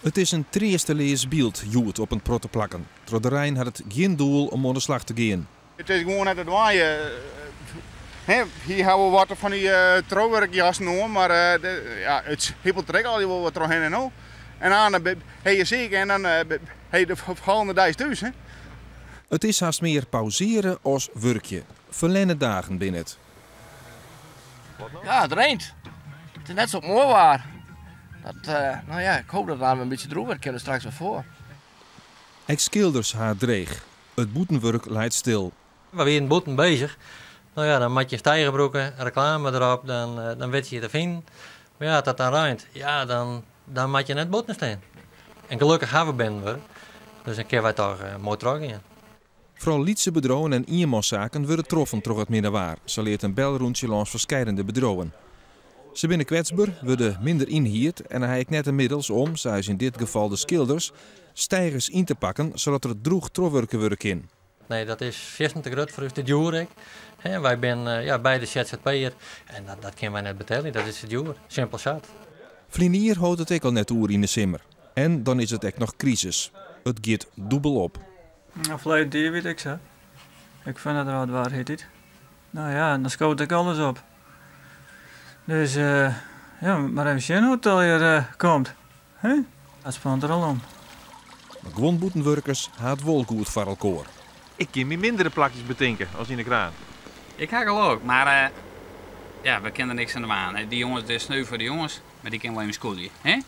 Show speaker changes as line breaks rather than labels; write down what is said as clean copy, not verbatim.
It is in treasteleas byld hjoed op in protte plakken. Troch de rein hat it gjin doel om oan de slach te gean.
It is gewoan net te dwaan. Hier hawwe we wat fan dy trouwurkjassen oan, mar ja, it hippelt der ek altyd wol wat trochhinne no. En dan ha je siik en dan ha je de folgjende deis thús. Hè.
It is hast mear pauzeare as wurkje. Ferlerne dagen binne it.
Ja, it reint. It is net sa moai waar. Dat, no ja, ik hoop dat it in bytsje drûch wurdt, kin der straks wer foar.
Ek skilders ha it dreech. It bûtenwurk leit stil.
We wienen bûten beuzich. No ja, dan moat je in steiger brûke, reklame derop, dan, dan wit je je te finen. Mar ja, as dat dan reint, ja, dan, dan moat je net bûten stean. En gelokkich hawwe we binnenwurk, dus dan kinne wy toch moai trochgean.
Foaral lytse bedriuwen en ienmanssaken wurde troffen troch it minne waar, sa leart in belrûntsje lâns ferskillende bedriuwen. Se binne kwetsber, wurde minder ynhierd en ha ek net de middels om, sa as yn dit gefal de skilders, steigers yn te pakken, sadat der drûch trochwurke wurde kin.
Nee, dat is fierstente grut foar ús, te djoer ek. Hè, wy binne ja, beide ZZP'er en dat kinne wy net betelje, dat is te djoer. Simpel sat.
Ferline jier hold it ek al net oer yn de simmer. En dan is it ek noch krisis. It giet dûbel op.
Nou, ferline jier wie it ek sa. Ik fyn it rot waar hieltyd. No ja, dan skoot ek alles op. Dus ja, mar even sjen hoe't it allegear komt. Hè? Dat spant der al om.
Mar guon bûtenwurkers ha it wol goed foar elkoar.
Ik kin my mindere plakjes betinke as yn de kraan.
Ik ha gelok, mar ja, we kinne der niks oan dwaan. Dy jonges, dit is sneu foar de jonges, mar dy kinne wol even skûlje. Hè?